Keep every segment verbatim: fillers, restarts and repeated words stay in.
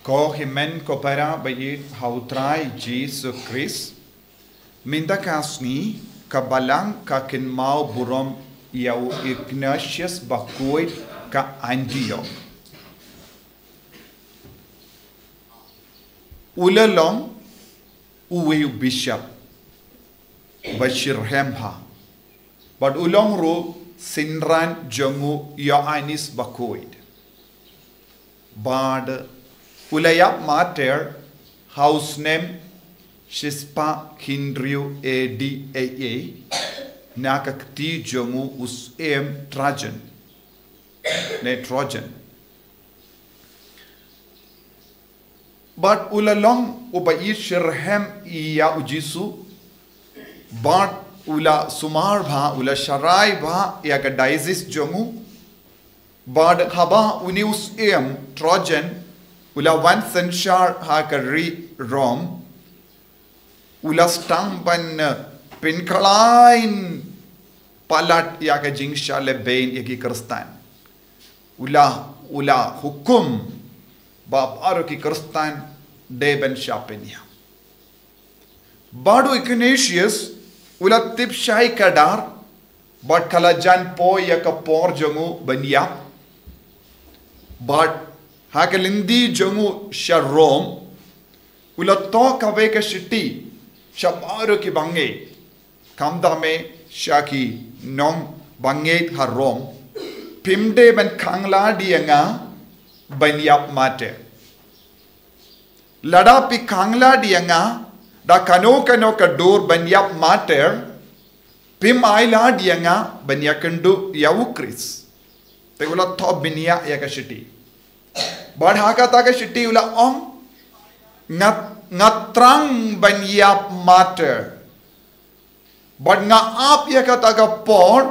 Ko hynmen ko para ba ïeit ha u Trai Jisu Khrist, mynta ka sngi ka Balang ka kynmaw burom ïa u Ignatius Bakhuid ka Antioch. U la long uwei u bishop ba shitrhem bha, bad u long ruh synran jong u Ïoannis Bakhuid. Bad u la ïap martyr ha u snem shispah hynriew A D A A na ka kti jong u u Syiem Trajan ne Trojan. Bad u la long uba shitrhem ïa u Jisu. Bad u la sumar bha, u la sharai bha ïa ka diocese jong u. Bad haba une u Syiem Trojan u la wan synshar ha ka ri Rom, u la sdang ban, eh, pynkhlaiñ palat ïa ka jingshah lehbeiñ ïa ki Khristan. U la, u la hukum ba baroh ki Khristan dei ban shah pynïap. Bad u Ignatius u la tip shai kdar, bad ka la jan poi ïa ka por jong u ban ïap. Bad ha ka lynti jong u sha Rom, u la thoh kawei ka shithi sha baroh ki bangeit, khamtam eh sha ki nongbangeit ha Rom: Phim dei ban khanglad ïa nga ban ïap martyr. Lada phi khanglad ïa nga da kano kano ka dur ban ïap martyr, phim ailad ïa nga ban ïakynduh ïa u Khrist. Te u la thoh bniah ïa ka shithi. Bad ha kata ka shithi u la ong: Nga, nga thrang ban ïap martyr. Bad nga ap ïa kata ka por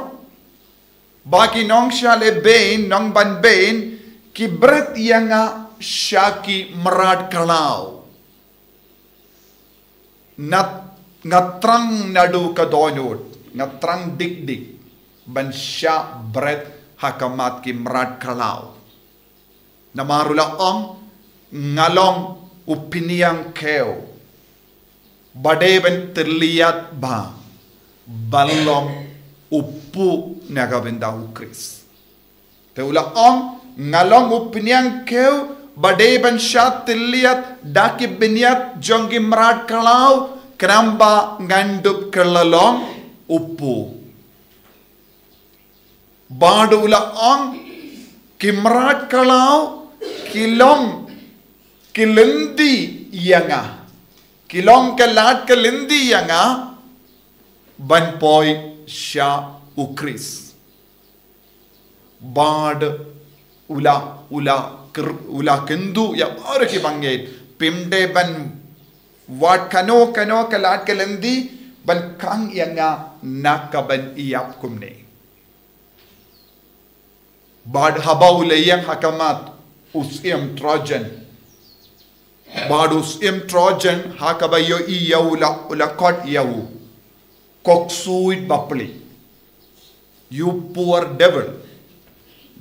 ba ki nongshah lehbeiñ, nongbanbeiñ, ki bret ïa nga sha ki mrad khlaw. Nga, nga thrang naduh ka dohnud, nga thrang dik dik ban shah bret ha khmat ki mrad khlaw. Namar u la ong: Nga long u phniang khiew ba dei ban tylliat bha ban long u puh na ka bynta u Khrist. Te u la ong: Nga long u phniang khiew ba dei ban shah tylliat da ki bniat jong ki mrad khlaw, khnang ba ngan dup kylla long u puh. Bad u la ong: Ki mrad khlaw ki long ki lynti ïa nga, ki long ka lad ka lynti ïa nga ban poi sha u Khrist. Bad u la, u la kyr-, u la kynduh ïa baroh ki bangeit: Phim dei ban wad kano kano ka lad ka lynti ban khang ïa nga na ka ban ïap kumne. Bad haba u la ïeng ha khmat u Syiem Trojan, bad u Syiem Trojan ha kaba ïohi ïa u la, u la khot ïa u: Ko ksuid bapli, you poor devil.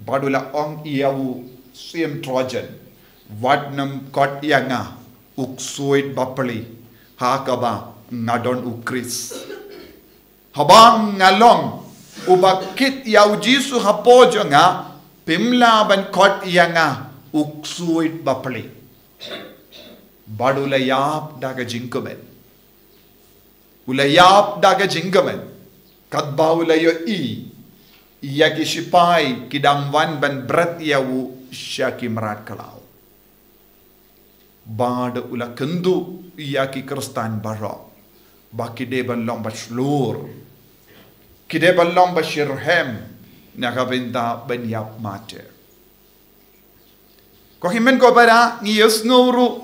Bad u la ong ïa u Syiem Trojan: Wat nym khot ïa nga u ksuid bapli, ha kaba nga don u Khrist. Haba nga long uba kit ïa u Jisu hapoh jong nga, phim lah ban khot ïa nga u ksuid bapli. Bad u la ïap da ka jingkmen. U la ïap da ka jingkmen katba u la ïohi ïa ki shipai ki dang wan ban bret ïa u sha ki mrad khlaw. Bad u la kynduh ïa ki Khristan baroh ba ki dei ban long ba shlur, ki dei ban long ba shitrhem na ka bynta ban ïap martyr. Ko hynmen ko para, ngi ïohsngew ruh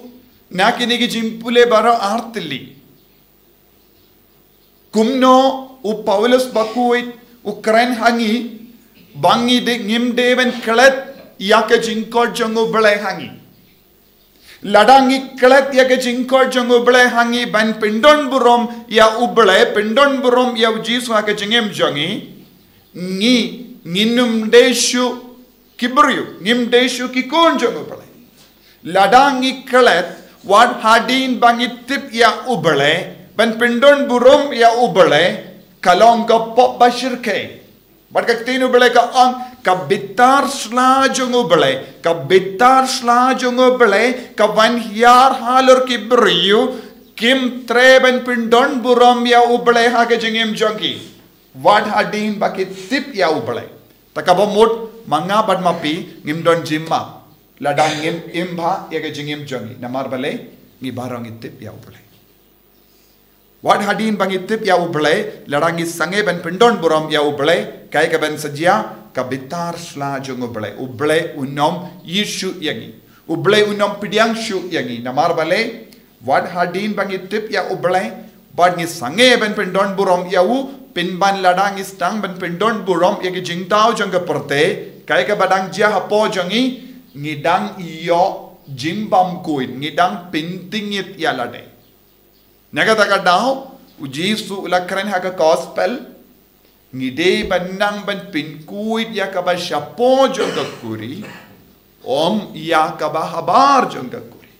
na kine ki jingpule baroh ar tylli kumno u Paulus Bakhuid u kren ha ngi ba ngi dei, ngim dei ban klet ïa ka jingkhot jong U Blei ha ngi. Lada ngi klet ïa ka jingkhot jong U Blei ha ngi ban pyndonburom ïa U Blei, pyndonburom ïa U Jisu ha ka jingim jong ngi, ngi, ngin ym dei shuh ki briew, ngim dei shuh ki khun jong U Blei. Lada ngi klet, wat hadien ba ngi tip ïa U Blei, ban pyndon burom ïa U Blei, ka long ka pop ba shyrkhei. Bad ka ktien U Blei ka ong, ka bitar sla jong U Blei, ka bitar sla jong U Blei, ka wan hiar halor ki briew, kim treh ban pyndon burom ïa U Blei ha ka jingim jong ki. Wat hadien ba ki tip ïa U Blei. Te kaba mut, ma nga bad ma phi, ngim don jingmap. Lada ngim im bha ïa ka jingim jong ngi. Namar balei, ngi baroh ngi tip ïa U Blei. Wat hadien ba ngi tip ïa U Blei, lada ngi sangeh ban pyndon burom ïa U Blei, kaei kaban sa jia, ka bitar sla jong U Blei. U Blei un ym ïeit shuh ïa ngi. U Blei un ym pdiang shuh ïa ngi. Namar balei, wat hadien ba ngi tip ïa U Blei, bad ngi sangeh ban pyndon burom ïa U, pynban lada ngi sdang ban pyndon burom ïa ki jingthaw jong ka pyrthei, kaei kaba dang jia hapoh jong ngi, ngi dang ïoh jingbymkhuid, ngi dang pynthikna ïa lade. Na kata ka daw, U Jisu u la kren ha ka gospel, ngi dei ban nang ban pynkhuid ïa kaba shapoh jong ka kurim, ym ïa kaba habar jong ka kurim.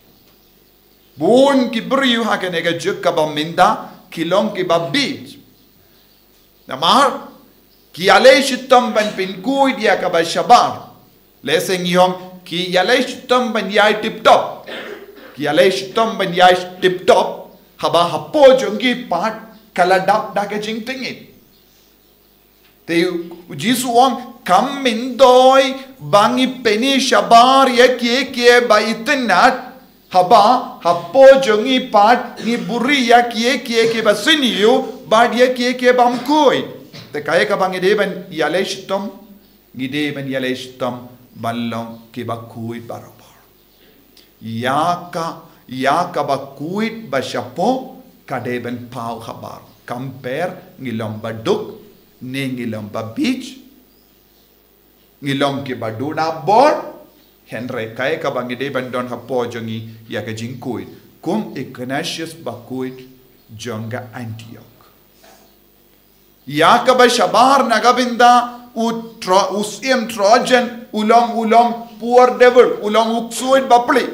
Bun ki briew ha kane ka juk kaba mynta ki long kiba bieit. Namar, ki ïaleh shitom ban pynkhuid ïa kaba shabar. Lehse ngi ong, ki ïaleh shitom ban ïai tip top. Ki ïaleh shitom ban ïai tip top, haba hapoh jong ki pat, ka la dap da ka jingthikna. Te U Jisu u ong, kam myntoi ba ngi pyni shabar ïa kiei kiei ba itynnad, haba hapoh jong ngi pat ngi buhrieh ïa kiei kiei kiba shyrkhei, bad ïa kiei kiei bymkhuid. Te kaei kaba ngi dei ban ïaleh shitom, ngi dei ban ïaleh shitom ban long kiba khuid barabor. Ïa ka, ïa kaba khuid ba shapoh, ka dei ban paw habar. Kam pher ngi long ba duk, ne ngi long ba bieit, ngi long kiba duna bor, hynrei kaei kaba ngi dei ban don hapoh jong ngi ïa ka jingkhuid. Kum Ignatius bakhuid jong ka Antioch. Ïa kaba shabar na ka bynta u Tro-, u syiem Trojan, u long, u long poor devil, u long u ksuid bapli.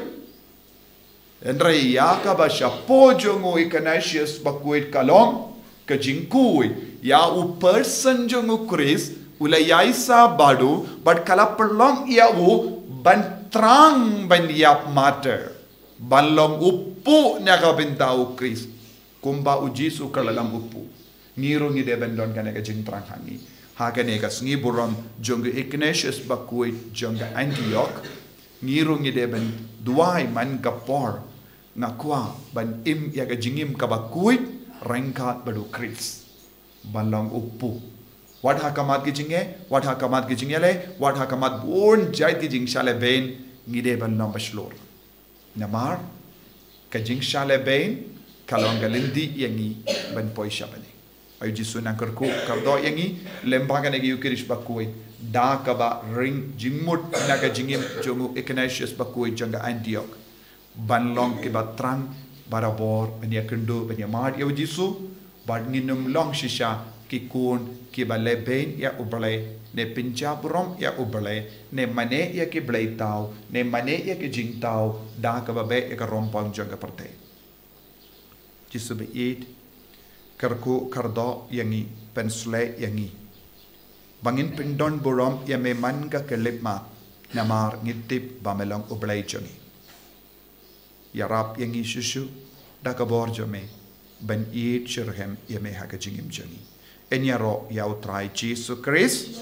Hynrei ïa kaba shapoh jong u Ignatius bakhuid ka long ka jingkhuid ïa u person jong u Khrist, u la ïaisah bad u, bad ka la pynlong ïa u ban thrang ban ïap martyr. Ban long u kpuh na ka bynta u Khrist. Kumba u Jisu ka la long u kpuh. Ngi ruh ngi dei ban don kane ka jingthrang ha ngi. Ha kane ka sngi burom jong u Ignatius bakhuid jong ka Antioch. Ngi ruh ngi dei ban duwai man ka por, nga kwah ban im ïa ka jingim kaba khuid ryngkat bad u Khrist. Ban long u kpuh. Wat ha khmat ki jingeh, wat ha khmat ki jingïaleh, wat ha khmat bun jait ki jingshah lehbeiñ, ngi dei ban long ba shlur. Namar, ka jingshah lehbeiñ, ka long ka lynti ïa ngi ban poi sha bneng. Ai u Jisu u nang kyrkhu, kyrdoh ïa ngi, lyngba kane ka Eukharist bakhuid, da kaba ring jingmut na ka jingim jong u Ignatius bakhuid jong ka Antioch. Ban long kiba thrang, barabor, ban ïakynduh, ban ïamad ïa u Jisu, bad ngin ym long shisha ki khun kiba lehbeiñ ïa u Blei, ne pynjah burom ïa u Blei, ne mane ïa ki blei thaw, ne mane ïa ki jingthaw, da kaba beh ïa ka rympang jong ka pyrthei. Jisu baieit, kyrkhu kyrdoh ïa ngi, pynshlei ïa ngi. Ba ngin pyndon burom ïa me man ka khyllipmat, namar ngi tip ba me long u Blei jong ngi. Ïarap ïa ngi shuh shuh, da ka bor jong me, ban ïeit shitrhem ïa me ha ka jingim jong ngi. Yn ïaroh ïa u Trai Jisu Khrist.